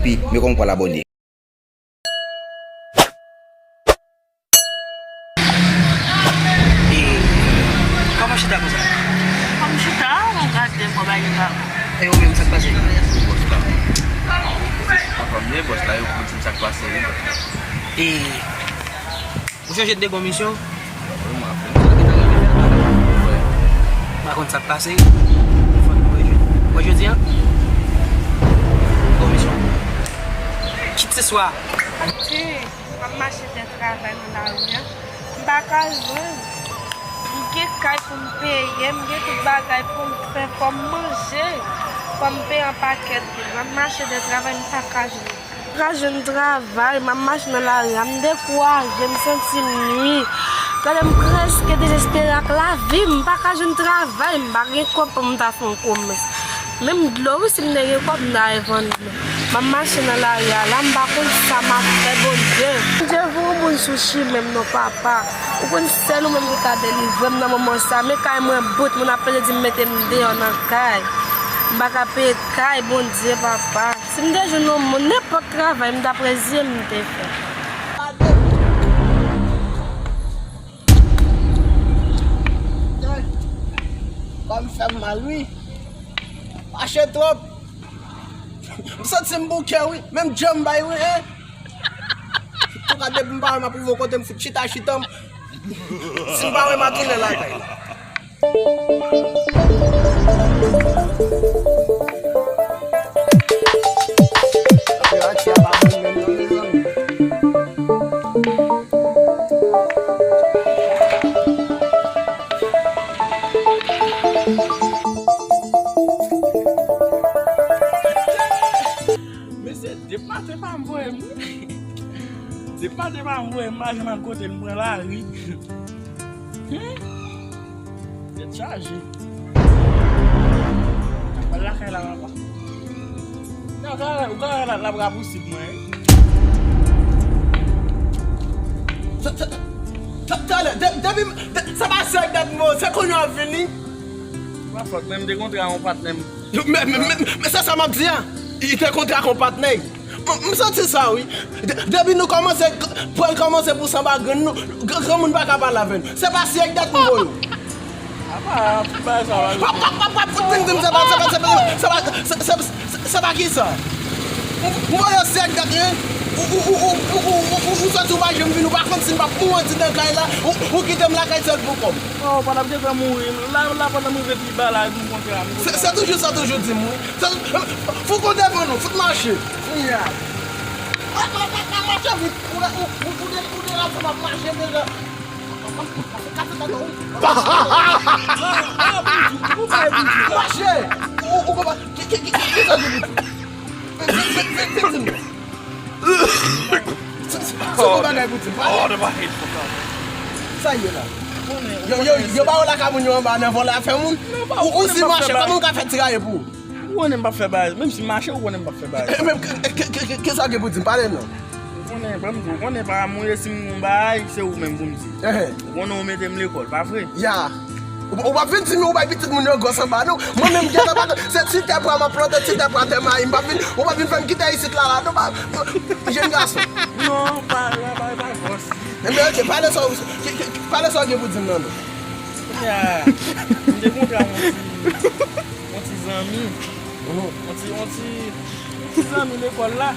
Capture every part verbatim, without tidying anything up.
Pi, men kòman w pral abòne? E, kòman chita konsa? Kòm chita, mwen gade, mwen bay li pa. E ou menm, sa k pase? Bòs la. Anfòm byen, bòs la, yo pou di m sa k pase, wi. E, ou chonje de gon misyon? Wi, mwen ap fè sa ki ta rive la. Wi. M pa konn sa k pase. Fò nou wè jodi. Wè jodi a? Gon misyon. Kit se swa. Maten, m ap mache dèyè travay nan lari a. M pa ka jwenn. M gen kay pou m peye, m gen tout bagay pou m fè, fò m manje, fò m peye yon pakèt bil. M ap mache dèyè travay, m pa ka jwenn. M pa ka jwenn travay, m ap mache nan lari a, m dekouraje, m santi m nwi. Gade m prèske dezespere ak lavi m, m pa ka jwenn travay, m pa gen kòb pou m ta fè yon komès. Menm dlo wi, si m te gen kòb, m ta al vann dlo. M ap mache nan lari a la, m pa konn sa m ap fè, Bondye. Bondye voye yon moun sou chimen m non, papa. Ou konn sèl ou menm ki ka delivre m nan moman sa. Men kay mwen bout, moun ap pede di m mete m deyò nan kay. M pa ka peye kay, Bondye, papa. Si m te jwenn yon moun, nenpòt travay, m t ap reziye m, m te fè. Kò m fè m mal, wi. Mache twòp. M santi m bouke, wi. Menm djan m bay, wi, en. Antouka, depi m pa wè m ap rive kote m fout chita, chita m. Si m pa wè m a tounen lakay la. Mesye, depi maten pa m voye m, wi. Depi maten pa m voye m, m pa janm al kote l, m pran lari. Hmm? Tèt chaje. Al lakay la, papa. Nan, ou ka, ou ka wè l ap rapousib mwen, wi. Sa, sa, sa, talè, de-, depi, de-, sa pa sèk dat mo, se kounye a w ap vini. Pa fòt mwen, m te kontre a yon patnè m. Men, men, men, men se sa m ap di a. Li te kontre ak yon patnè. M, m santi sa, wi. De-, depi nou kòmanse, pral kòmanse pou sanba grenn nou, gr-, granmoun pa ka pale avè n. Se pa sèk dat m voye w. Apa, bagay sa va. Pa, pa, pa, pa, fout vin di m se pa, se pa, se pa, se pa, se, se, se, se pa kisa. M, m voye w sèk dat, en. Ou, ou, ou soti, ou pa janm vini, ou pa konn si m p ap mouri andidan kay la, ou, ou kite m lakay sèl pou kò m. Oh, pandan m te fè mouri, la, la, pandan m rive pi ba la, m kontre a, m kontre a. Se, se toujou sa, toujou di m, wi. Se, fout ou devan nou, fout mache. Kounye a. A, a, a, a, mache vit. Ou, ou, ou, ou de-, ou derape, m ap mache deja. M ap kase tèt ou, wi. Mache. Ou, ou konprann? Ki, ki, ki, ki, ki sa ki pou di? Vin, vin, vin, vin, vin di m. Se, se, se bon bagay pou di m. Pale. Sa ye la? Yo, yo, yo ba yo lakay moun yo anba nan vòlè afè moun. Ou, ou si mache, kòman ou ka fè tiraye pou ou? Ou konnen m p ap fè bagay. Menm si m mache, ou konnen m p ap fè bagay. E, men, ke, ke, ke, ke, ke sa gen pou di m? Pale m non. Ou konnen, ban m di w, ou konnen pa mwen, si m gon bagay, se ou menm pou m di. Ehe. Ou konnen ou mete m lekòl, pa vre? Ya. Ou, ou p ap vin di m ou bay pitit moun yo gòs anba, non. Mwen menm, gentan pa, se ti tè pwa m ap plante, ti tè pwa tè mayi. M p ap vin, ou p ap vin fè m kite isit la, la, non, pa, jenn gason. Non, pa, pa, pa, pa gòs. Enben, oke, pale sa w, ke, ke, pale sa w gen pou di m nan, non. Kounye a, m te kontre a yon ti, yon ti zanmi. Mhm. Yon ti, yon ti, yon ti zanmi lekòl la.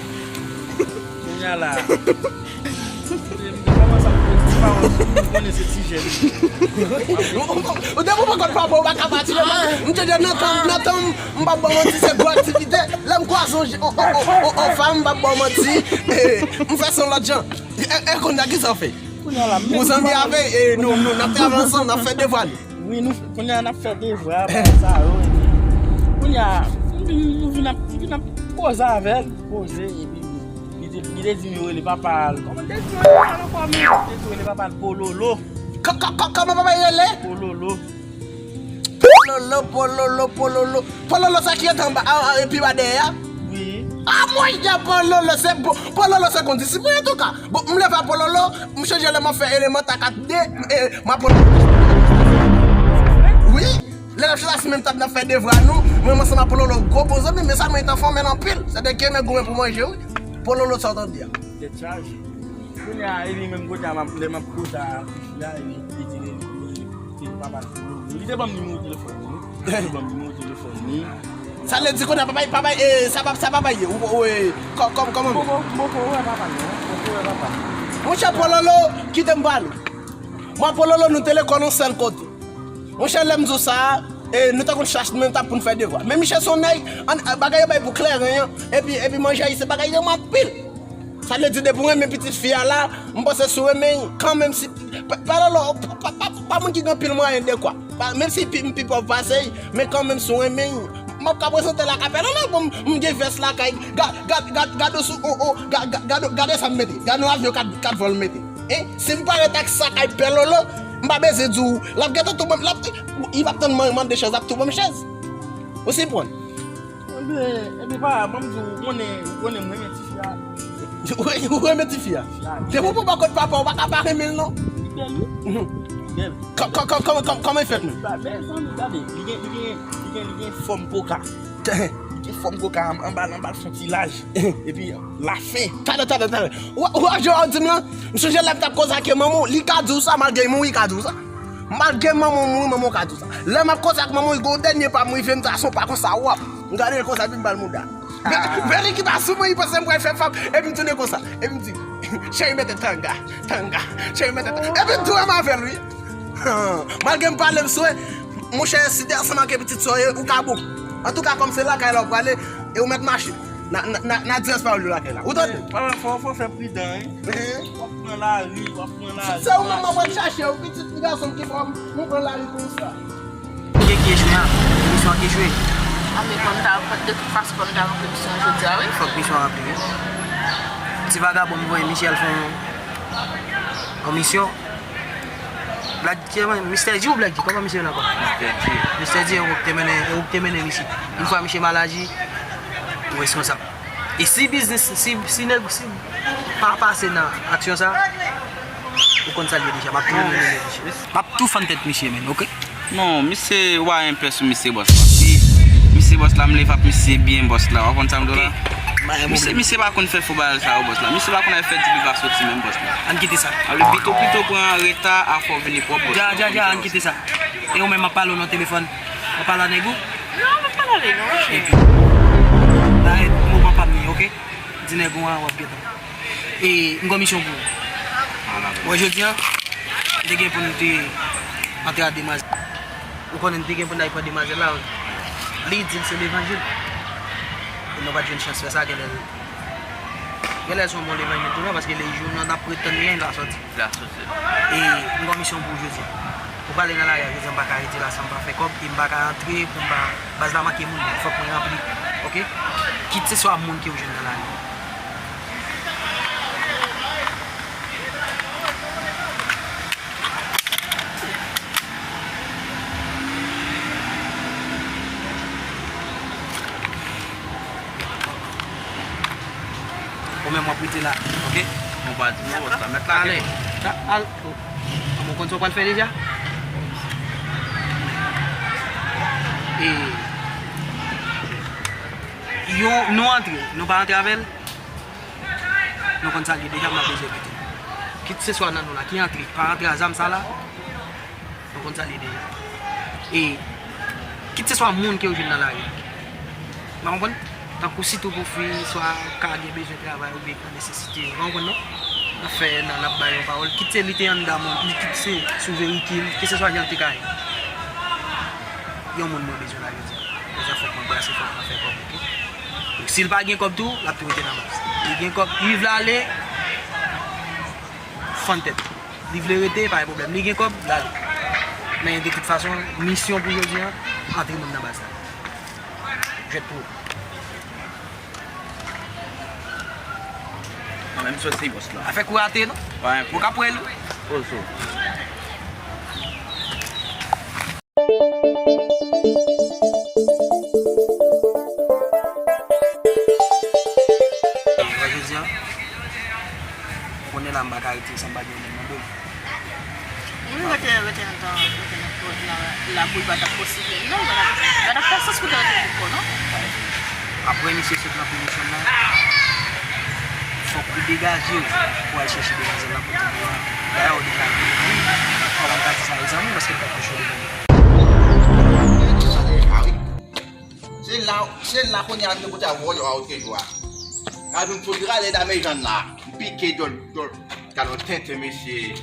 Kounye a la. M te, m te kòmanse ap pran ti pawòl sou li, m konnen se ti jèn. Ou, ou, ou, ou depi w pa konn papa w, ou pa ka pati, men m te di nan tan, nan tan m, m p ap ba w manti, se gwo aktivite. Lè m kwaze yon, yon, yon, yon, yon, yon fanm, m p ap ba w manti, e, m fè son lòt jan. E, e kounye a, kisa w fè? Kounye a la, m vin zanmi avè, e, nou, nou, n ap travay ansanm, n ap fè devwa nou. Wi, nou, kounye a, n ap fè devwa, bagay sa yo, epi kounye a, m vin, nou vin ap, vin ap koze avè l, koze, epi li te, li te di m yo rele papa l. Kòman l te di yo rele l ankò, men? Li te di yo rele papa l Pololo. Kò-, kò-, kò-, kòman papa l rele? Pololo. Pololo, Pololo, Pololo. Pololo sa ki rete anba, a, a, pi ba dèyè a? Wi. A, monchè, Pololo, se bo-, Pololo se kondisipwen, antouka. Bon, m leve a Pololo, m chonje lè m ap fè elemanta kat de, e, m aprann. Wi. Lè n ap chita sou menm tab, n ap fè devwa nou, mwen menm ansanm ak Pololo, gwo bon zanmi, men sa mwen t anfòm anpil. Sètadi ke men goumen pou manje, wi. Pololo, sa w tande a? Tèt chaje. Kounye a, epi menm kote a, m ap, lè m ap koze a, fi a, epi li di li, li, li, li pa pale. Li te ban m nimewo telefòn li, wi. Li te ban m nimewo telefòn li. Sa vle di kounye a, papa, papa, e, sa pa, sa papa ye, ou, ou, e, kò-, kòm, kòman? Poko, poko wè papa, non. Poko wè papa. Monchè Pololo, kite m pale. Mwen ak Pololo, nou te lekòl yon sèl kote. Monchè, lè m di w sa, e, nou te konn chache menm tab pou n fè devwa. Men miche se yon nèg, an, bagay yo bay pou kleren an, epi, epi manje ayisyen, bagay yo anpil. Sa vle di, depi w renmen pitit fi a la, m panse si w renmen l, kanmenm si, pa, pa, pa, pa, pa, pa moun ki gen anpil mwayen dekwa. Pa, menm si pi, m pi pòv pase l, men kanmenm si w renmen l, m ap ka prezante l lakay Pè Lolo, bon, m, m gen vès lakay, ga-, ga-, ga-, gade sou, o, o, ga-, ga-, gade, gade sa m mete, gade yon avyon kat, kat vòl m mete. Hein? Si m parèt ak sa kay Pè Lolo, m pa bezwen di w, l ap gentan tou ban m, l ap, li p ap tann man, mande chèz, l ap tou ban m chèz. Ou siprann? Ebyen, ebyen, pa, ban m di w, ou konnen, ou konnen m renmen tifi a. Ou renmen tifi a? Depi w pran bò kot papa, ou pa ka pa renmen l, non. Li bèl, wi. Mhm. Li bèl. Kò-, kò-, kò-, kò-, kò-, kòman l fèt menm? Li pa bèl, zanmi, gade. Li gen, li gen, li gen, li gen fòm koka. Li gen fòm koka, anba l, anba l fè yon ti laj. Epi, lafen. Talè, talè, talè. Ou, ou wè jan w di m lan? M sonje lè m t ap koze ak manman w, li ka di w sa, malgre l mouri, li ka di w sa. Malgre manman w mouri, manman w ka di w sa. Lè m ap koze ak manman w, li gen yon dènye pa m rive, m di, "A, se yon pa konsa, w ap." M gade l konsa, epi m ba l mouda. Vè-, vèri ki pa sou mwen, li panse m pral fè fap, epi m tounen konsa. Epi m di, "Cheri, mete tanga, tanga, cheri, mete tanga." Epi m tou renmen avè l, wi. Malgre m pale m swe, monchè, si te ansanm ak pitit sa w ye, ou ka bon. Antouka, kòm se lakay la w prale, e ou mèt mache. Na, na, na, na di lès pa w lakay la. Ou tande? Papa, fò, fò fè pridan, wi. Ehe. W ap pran lari, w ap pran lari. Se ou menm mwen pral chache, ou pitit ti gason m ki fè m, mwen pran lari konsa. Ke ki echwe a? Misyon an ki echwe. A, men fò m ta, de tout fason, fò m ta ranpli misyon an jodi a, wi. Fòk misyon an ranpli, wi. Ti vagabon m voye Michel fè yon, yon misyon. Black J, Mister J ou Black J? Kòman misye rele ankò? Mister J. Mister J, e ou k te mennen, e ou k te mennen misye. Yon fwa misye mal aji, ou reskonsab. E si biznis, si, si nèg, si pa pase nan aksyon sa, ou konn sa l ye deja. M ap tou mennen misye. M ap tou fann tèt misye, menn, oke? Non, misye, wa enpè sou misye bòs la. Si misye bòs la, m leve ap misye byen bòs la. W konn sa m di w la? Misye, misye pa konn fè fo bagay sa yo, bòs la. Misye pa konn al fè di li pa soti menm, bòs la. Ann kite sa. Ale pito, pito pran reta, afè w vini pwòp, bòs la. Dja, dja, dja, ann kite sa. E ou menm, m ap pale w nan telefòn. W ap pale a nèg ou? Non, m ap pale ale, non, monchè. Epi, la, e, moman pa m li, oke? Di nèg ou an, w ap gentan. E, m gon misyon pou ou. Wè, jodi a, m te gen pou n te antre a demwazèl. Ou konnen m te gen pou n al pran demwazèl la, wi. Li di l se levanjil. E nou pa t jwenn chans fè sa, genlè l, genlè l se yon bon levanjil tou non, paske lejou nou t ap pretann li an, li pa soti. Li pa soti. E m gon misyon pou ou jodi a. Ou prale nan lari a jodi a, m pa ka rete la san m pa fè kòb, e m pa ka antre pou m pa, baz la manke moun, fòk mwen ranpli. Oke? Kit se swa moun ke ou jwenn nan lari a. Ou menm w ap rete la, oke? Mwen pa di non, bòs la, mèt la ale. Al, o, ou konn sa w pral fè deja? E, yon, nou antre, nou pa antre avè l. Nou konn sa l ye deja, m pa bezwen repete. Kit se swa nan nou la ki antre, pa antre a zam sa la. Nou konn sa l ye deja. E kit se swa moun ke ou jwenn nan lari a. Ou konprann? Tankou sitou pou fi, swa ka gen bezwen travay oubyen gran nesesite. Ou konprann non? N ap fè, n ap bay yon pawòl. Kit se li te anndan moun, li kit se sou verikil, kit se swa jan l te ka ye. Yon moun mwen bezwen la jodi a. Jodi a fòk mwen brase, fòk mwen fè kòb, oke? Donk, si l pa gen kòb tou, l ap tou rete nan baz. Li gen kòb, li vle ale, fann tèt. Li vle rete, pa gen pwoblèm. Li gen kòb, l ale. Men de tout fason, misyon pou jodi a, antre moun nan baz la. Jwèt pou ou. Mwen menm sou se bòs la. Afè kou rate non? Ou ka pran l wi. Ozo. Jodi a, konnen la m pa ka rete san m pa gen moun mande m. Wi, rete, rete antan, rete antan. Nan la pou l pa t ap posib menm non, li pa t ap fè sans pou te rete pou kò non. Apre misye sot nan pozisyon nan, fòk ou degaje w pou al chèche demwazèl la kote l ye a. Dayè, ou deja vin, kòman m ka di sa, mezanmi, paske l pa t touche w devan. Se la, se la kounye a m te pote a vòlò a otrejou a. Gade m fout rale dame Jàn la. M pike djòl, djòl. Gade yon tenten mesye.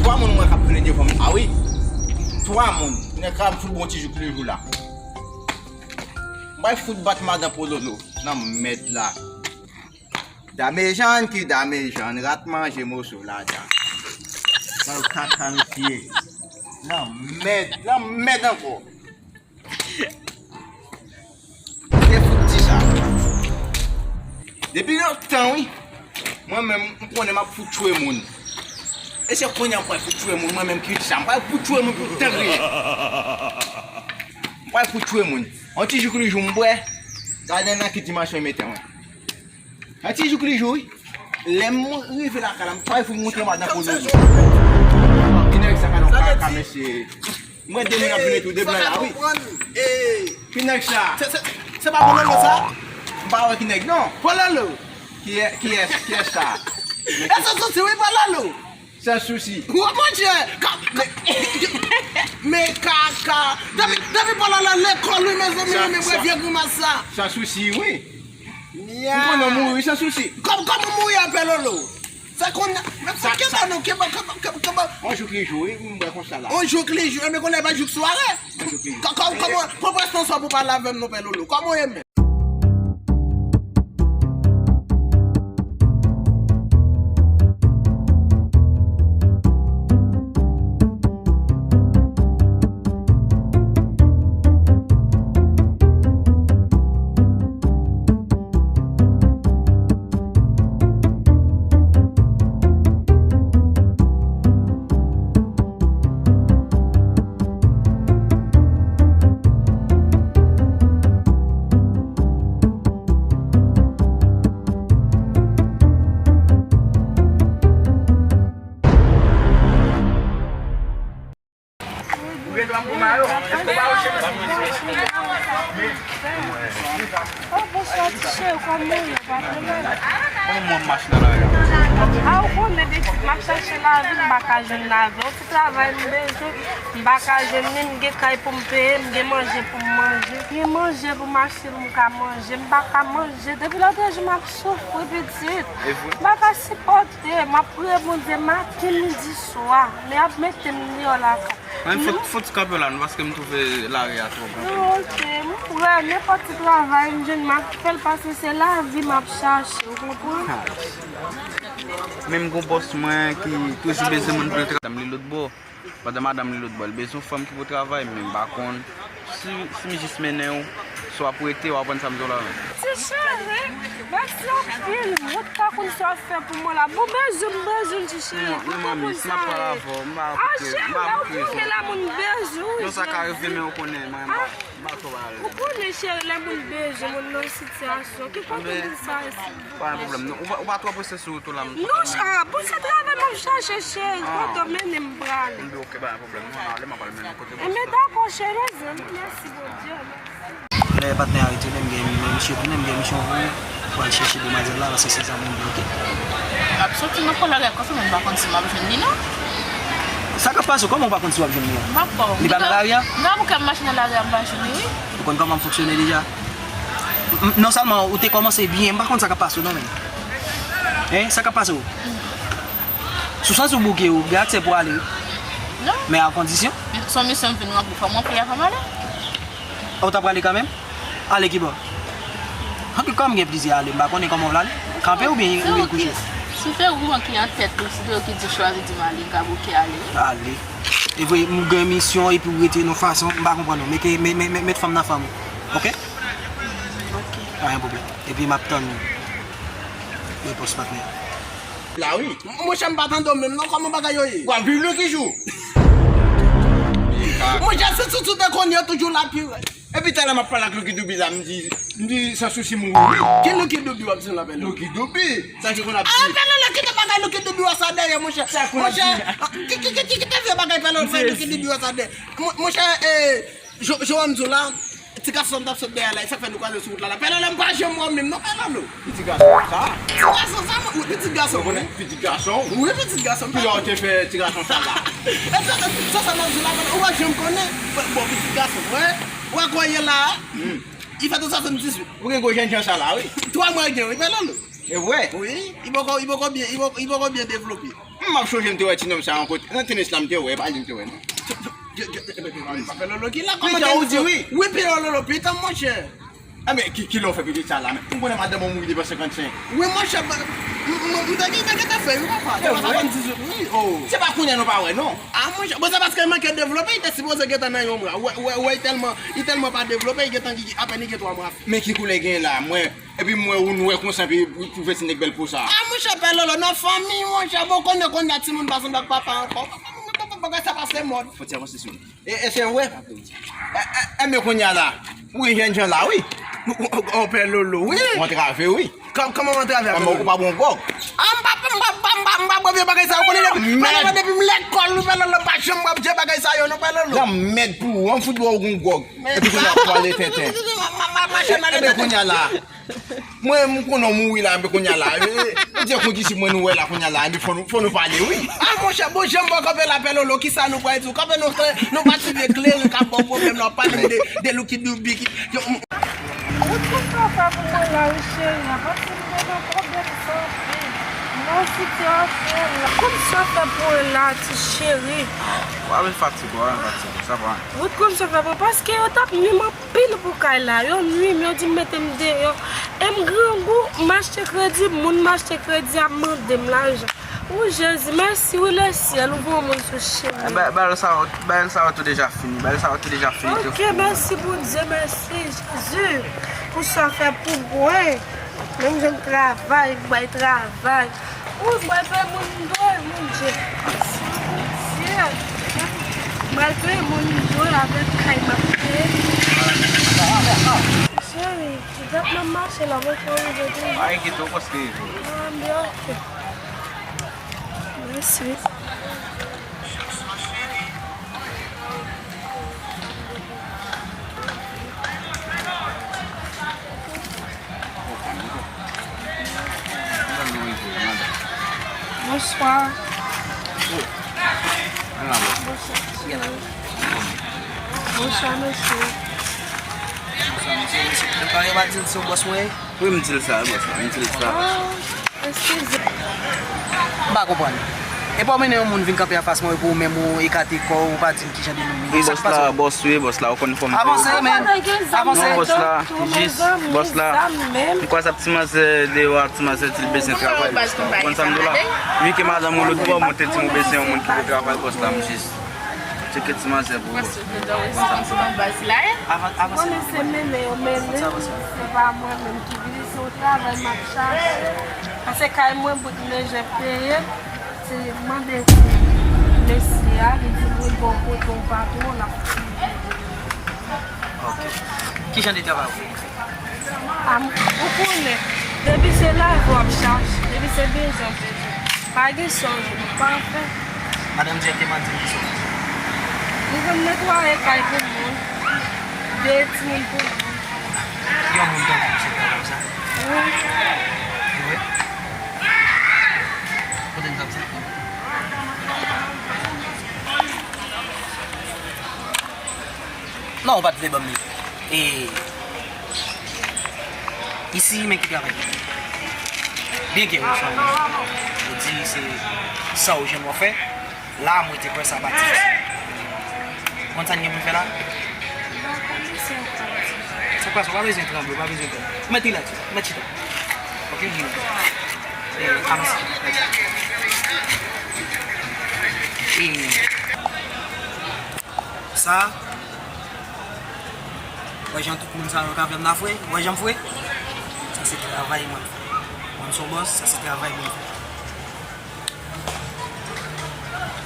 Twa moun mwen k ap vini devan m. A wi. Twa moun. Nèg la m fout bon ti jouk lejou la. M bay fout bat madan Pololo nan mèd la. Dame Jàn ki dame Jàn, rat manje moso lajan. Sa yo kaka misye. Nan mèd, nan mèd ankò. Se fout ti sa. Depi lontan wi. Mwen menm, m konnen m ap fout tchwe moun. E se kounye a m pral fout tchwe moun, mwen menm ki ti sa. M pral fout tchwe moun pou tèt li. M pral fout tchwe moun. Yon ti jouk li jou m bwè. Gade nan ki dimansyon l mete mwen. Yon ti jouk li jou wi. Lè m rive lakay la, m pral fout montre madan Pololo. Ki nèg sa ka nan kaka mesye. Mwen de moun ap vini tou, de blan la wi. Ki nèg sa? Se, se, se pa Pololo sa? M pa wè ki nèg non. Pololo. Kiyès, kiyès, kiyès sa? E Sans Souci wi, Pololo. Sans Souci. Wè monchè. Men kaka. Depi, depi Pololo lekòl wi, mezanmi, men vye grimas sa. Sans Souci wi. Ou konnen w mouri Sans Souci. Kòm, kòman w mouri a Pololo? Fè konn, men fè kenbe nou, kenbe, kenbe, kenbe, kenbe. On jouk li jou, wi, m wè konsa la. On jouk li jou, men konnen pa jouk sware. On jouk li jou. Kò-, kò-, kòman, pran prestans pou pale avè m non Pololo. Kòman w ye menm? Ou gen dwa pou mayo? Èske w pa wè chemiz? Oh, bonswa, ti cheri, kòman w ye? Pa twò mal? Kòman mwen mache nan lari a? A, ou konnen, pitit, m ap chache lavi, m pa ka jwenn lavi. Yon ti travay m bezwen, m pa ka jwenn li, m gen kay pou m peye, m gen manje pou m manje. M gen manje pou m achte pou m ka manje, m pa ka manje. Depi lòtrejou, m ap soufri, pitit. M pa ka sipòte, m ap priye Bondye maten, midi, swa. Men y ap mete m deyò lakay. Mwen fout, fout kanpe la, non, paske m twouve lari a twò gran. Non, ok, m prè, nenpòt ti travay m jwenn, m ap fè l, paske se lavi m ap chache, ou konprann? Menm gon bòs mwen ki toujou bezwen moun pou l travay, madanm li lòtbò. Pandan madanm li lòtbò, l bezwen fanm ki pou travay, men m pa konn si, si m jis mennen w, si w ap rete, w ap konprann sa m di w la. Ti cheri, mèsi anpil. Ou t pa konn sa w ap fè pou mwen la. Bon, bezwen m, bezwen m, ti cheri. Non, non, manmi, si m ap pale avè w, m pa pou kreze, m pa pou kreze. A, cheri, lè w gen lanmou, m bezwen w, cheri. Non, sa ka rive, men ou konnen, mwen, m pa, m pa twò pale. Ou konnen, cheri, lè moun bezwen, moun nan sitiyasyon, ki kote moun sa ye? Pa gen pwoblèm, non. Ou pa, ou pa twò prese sou wout ou la, m. Non, ah, bon, se travay m ap chache, cheri. Kote w mennen m prale. M di, ok, pa gen pwoblèm, non, ale, m ap al mennen w kote. Enben, dakò, cheri, mezanmi, mèsi, Bondye, mèsi. Lè patnè a retounen, m gen, men misye tounen, m gen misyon pou ou, pou al chèche demwazèl la, paske se zanmi m li, ok? M ap soti nan kò lari a konsa, men m pa konn si m ap jwenn li, non. Sa k ap pase w? Kòman w pa konn si w ap jwenn li an? M pa kwè. Li pa nan lari a? M gen bouke m mache nan lari a, m pa jwenn li, wi. Ou konn kòman m fonksyone deja? M, m, non sèlman ou te kòmanse byen, m pa konn sa k ap pase w non, menm. Hein, sa k ap pase w? Si w santi w bouke, ou gen aksè pou w ale, wi. Non. Men a kondisyon. Se yon misyon m vin ranpli, fò m ranpli l avan m ale. Ou ta prale kanmenm? Ale kibò? Anpil kòm gen plizyè ale, m pa konnen kòman w vle ale. Kanpe oubyen, oubyen kouche? Si se ou menm ki an tèt ou, si se ou ki di chwazi di m ale, m ka bouke ale. Ale. E vre, m gen misyon epi w rete yon fason, m pa konprann ou. Mete, met, met, met, met fanm nan fanm ou. Ok? Ok. Pa gen pwoblèm. Epi m ap tann repons patnè. La wi. Monchè, m pa tande w menm non, kòman bagay yo ye? W ap viv Lucky Jou. Monchè, se sou sou te konn yo toujou la pi rèd. Epi talè m ap pale ak Lucky Doobie la, m di, m di Sans Souci mouri wi. Ki Lucky Doobie w ap di la bèl? Lucky Doobie, sa ki konn ap di. Ah, bèl Lucky Doobie, bagay Lucky Doobie w sa dèyè, monchè. Sa konn ap di. Monchè, ki, ki, ki, ki, ki te Se bagay Pè Lolo fè, nou ki di byo sa de. Mon- Monchè, eh, Joanne di w la, ti gason m t ap sot dèyè la, e sa k fè nou kwaze sou wout la la. Pè Lolo, m pa janm wè w menm non, Pè Lolo. Ki ti gason sa? Ti gason sa, wi, pitit gason. Ou konnen pitit gason? Wi, pitit gason. Kilè w te fè ti gason sa la? E sa, sa, sa n ap di la, Pè Lolo, ou pa janm konnen. Bon, pitit gason, wè. Ou wè kò w ye la a? Li fè tout swasanndizuit. Ou gen gwo jènjan sa la, wi. Twa mwa gen, wi, Pè Lolo. E vre? Wi, li poko, li poko byen, li poko, li poko byen devlope. M ap chonje m te wè ti nonm sa yon kote. Nan tenis la m te wè, e pa li m te wè non. Pè Lolo ki la, kòman ou di wi? Wi, Pè Lolo, pitit monchè. A men, ki, kilè w fè pitit sa la men? Ou konnen madanm ou mouri depi an senkannsenk. Wi, monchè, m te gentan fè wi, papa. Depi swasanndizuit, wi, oh. Se pa kounye a nou pa wè non. A, monchè, bon, se paske l manke devlope, li te sipoze gentan nan yon mwa. Ou wè, ou wè, ou wè, li tèlman, li tèlman pa devlope, li gentan, apèn li gen twa mwa. Men ki koulè gen la, mwen, epi m wè ou nwè konsa, epi ou twouve ti nèg bèl pou sa. A, monchè, Pè Lolo, nan fanmi, monchè, bon, konnen, konnen timoun pa sanble ak papa ankò. Bagay sa pase mòd. Fò ti avanse sou li. E, e se vre? E, e, e, men kounye a la, ou gen jènjan la, wi. Ou, ou, ou, Pè Lolo, wi. Ou antrave, wi. Kòm, kòman w antrave avè m? Ou pa bon gwòg. A, m pa, m pa, m pa, m pa, m pa bwè vye bagay sa yo, konnen depi, Pè Lolo, depi m lekòl, wi, Pè Lolo, m pa janm bwè vye bagay sa yo, non, Pè Lolo. Lanmèd pou ou, an fout bwè w gon gwòg. Epi kounye a w pale tenten. Epi kounye a la, mwen, m konnen w mouri la, epi kounye a la, e, e, e, Dye konn kisi mwen nou wè la, kounye a la, epi fò nou, fò nou pale, wi. A, monchè, bon, jan m bò kanpe la, Pè Lolo, kisa nou pral di w? Kanpe nou klè, nou pa ti vye kleren k ap ba w pwoblèm la, w ap pale m de, de Lucky Dube ki, yo, m- Ou tout sa fè pou mwen la, wi, cheri, a pati m te nan pwoblèm santi, nan sitiyasyon la. Kòm sa fè pou mwen la, ti cheri. Ou pa vin fatige, ou pa vin fatige, sa va. Ou konn sa fè pou mwen, paske yo t ap nwi m anpil pou kay la. Yo nwi m, yo di m mete m deyò. E m grangou, m achte kredi, moun m achte kredi ap mande m lajan. O Jezi, mèsi wi lesyèl, ou voye yon moun sou chemen. Ba, bagay sa yo, bagay sa yo tou deja fini, bagay sa yo tou deja fini tou. Ok, mèsi Bondye, mèsi Jezi, pou sa w fè pou mwen. Menm jan m travay, m bay travay. Wi, m bay peye moun m dwe, Bondye. Mèsi Bondye. M bay peye moun m dwe avèk kay m ap peye. Cheri, dat m ap mache la, mwen fè rive tou. Pa enkyete w, paske. Ah, byen, ok. Mèsi. Bonswa. Bonswa, mesye. Bonswa, mesye. Mesye, yo pa di l se bòs mwen ye? Wi, m di l sa, bòs la, m di l sa. Ah, eskize. M pa konprann. Epa w mennen yon moun vin kanpe anfas mwen pou ou menm ou ekate kò w, ou pa di m kijan de moun li ye. Wi, bòs la, bòs wi, bòs la, ou konn fò m. Avanse, men. Avanse. Non, bòs la, jis, bòs la. M kwaze ap ti manzè deyò, ap ti manzè di l bezwen travay, bòs la. Ou konn sa m di w la? Wi, ke madanm ou lòt bò, monte di m ou bezwen yon moun ki pou travay, bòs la, m jis. Tcheke ti manzè pou ou. Ou konn sa m di w la? Avan, avanse. Konnen se mennen yo mennen, se pa mwen menm ki vini, se yon travay m ap chache. Paske kay mwen bout men jan peye, se mande mesye a, li di m wi bon kote yon patwon l ap. Ok. Ki jan de travay ou fè? A m, ou konnen, depi se lavi w ap chache, depi se bezwen w bezwen, pa gen sa w jwenn ou pa fè. Madanm dirèkteman di m kisa w bezwen. M konn netwaye kay pou moun, veye timoun pou moun. Yon moun tankou w se travay sa? Wi. Vre? Kote n t ap sa? Non, ou pa t vle ban m li. E isi, men ki travay. Byen ke ou se yon moun, ou di se sa ou jwenn w ap fè. La, mwen te kwè sa pa difisil. Ou konn sa n gen pou n fè la? Sa k pase, ou pa bezwen tranble, ou pa bezwen pè. Ou mèt rilaks, ou mèt chita. Ok, rilaks. E, avanse. E, sa, wè jan tout moun sa yo ka fè m la fre, wè jan m fre. Sa se travay mwen fè. Mwen se yon bòs, sa se travay mwen fè.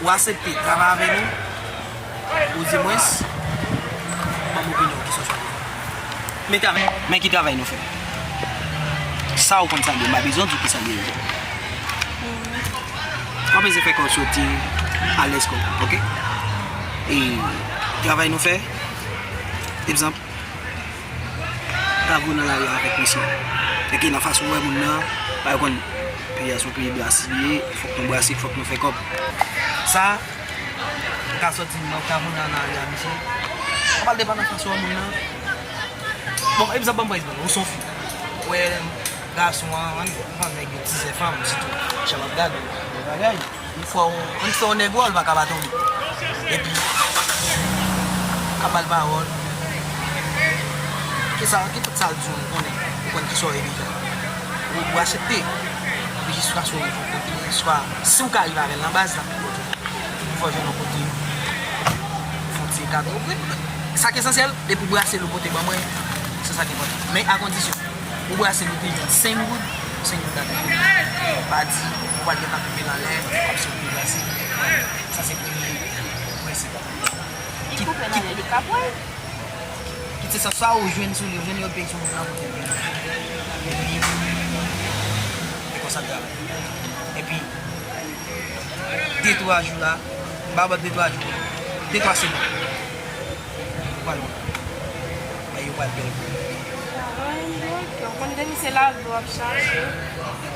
Ou aksepte travay avè nou, ou di mwens, ban m opinyon w, kisa w chwazi fè. Men travay, men ki travay nou fè. Sa ou konn sa l ye, m pa bezwen w di w kisa l ye. Ou pa bezwen fè kò w sote. Alèz kòm, oke? E travay nou fè, egzanp, ta vo nan lari avèk misye. Enke nan fason w wè moun nan, pa yo konn peyi a se yon peyi brase li ye, fòk nou brase, fòk nou fè kòb. Sa, ka sòti nan ta vo nan lari a misye. Sa pral depann nan fason w wè moun nan. Bon, egzanp, ban m pran egzanp, ou se yon fi. Ou wè gason an, ann, ann, nèg yo tizè fanm, sitou, jan m ap gade, yon bagay. Ou fè w, ann fè w nèg wòl, pa ka pa tonbe. Epi, ka ba l pawòl. Kisa, ki tout sa l di w, ou konnen, ou konn kisa w ye deja. Ou, ou aksepte. Epi jiskaske w rive yon kote, swa, si w ka rive avè l nan baz, l ap pi bon toujou. Ou fè w jwenn yon kote, fè w ti ekate. Sa ki esansyèl, depi w brase l yon kote ban mwen, se sa ki enpòtan. Men a kondisyon, ou brase l ou te jwenn senk goud, senk goud la toujou. Pa di, ou pral gentan kenbe l anlè, w ap sot pou brase. Sa se premye prensip. Li koupe nan lè, li ka pran. Kit se sa, sa ou jwenn sou li, ou jwenn yo peye sou moun nan kote. Epi, e konsa l travay. Epi, de twa jou la, m pa ba de twa jou, de twa semèn. Ou pral wè. Bagay yo pral bèl pou ou. Mwen, mwen, ou konn depi se lavi w ap chache,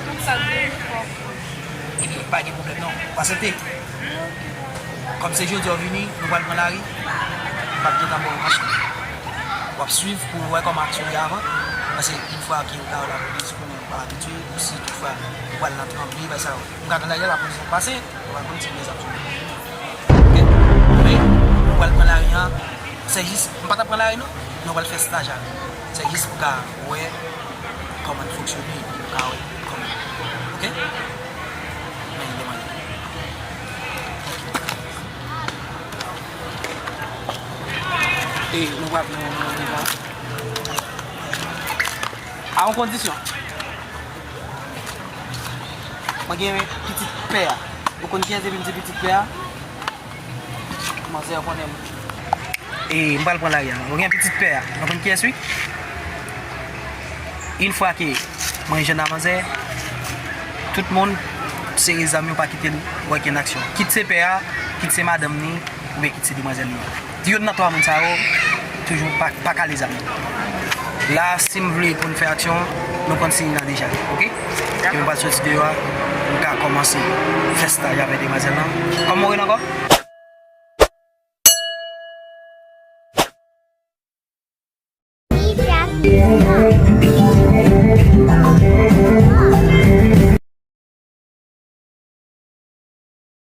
tout sa k vini fò. Epi, pa gen pwoblèm non. Ou aksepte? Kòm se jodi a w vini, nou pral pran lari, m p ap gentan ba w aksyon. W ap swiv pou w wè kòman aksyon ye avan. Paske yon fwa ke ou ta wè lapolis, konnen ou pa abitye, ou si toutfwa ou pral nan tranble, bagay sa yo. M ka nan lari a, lapolis ap pase, ou pa konn si gen zam sou ou. Oke? Men, ou pral pran lari an, se jis, m pa t ap pran lari non, nou pral fè staj avè w. Se jis pou w ka wè kòman l fonksyone, epi pou w ka wè kòman. Oke? Men, demann. E nou pral pran yon devan. A yon kondisyon. Mwen gen pitit pè a. Ou konn kiyès epi m se pitit pè a? Manzè konnen m. E m pral pran lari a. Ou gen pitit pè a. Ou konn kiyès wi? Yon fwa ke mwen jwenn a manzè, tout moun sere zam yo pa kite l wè gen aksyon. Kit se pè a, kit se madanm ni, oubyen kit se demwazèl li. Youn nan twa moun sa yo toujou pa, pa kale zam. La, si m vle pou n fè aksyon, nou konn siy nan deja, oke? Ke m pral soti deyò a, m ka kòmanse fè staj avèk demwazèl lan. Kòman w rele ankò?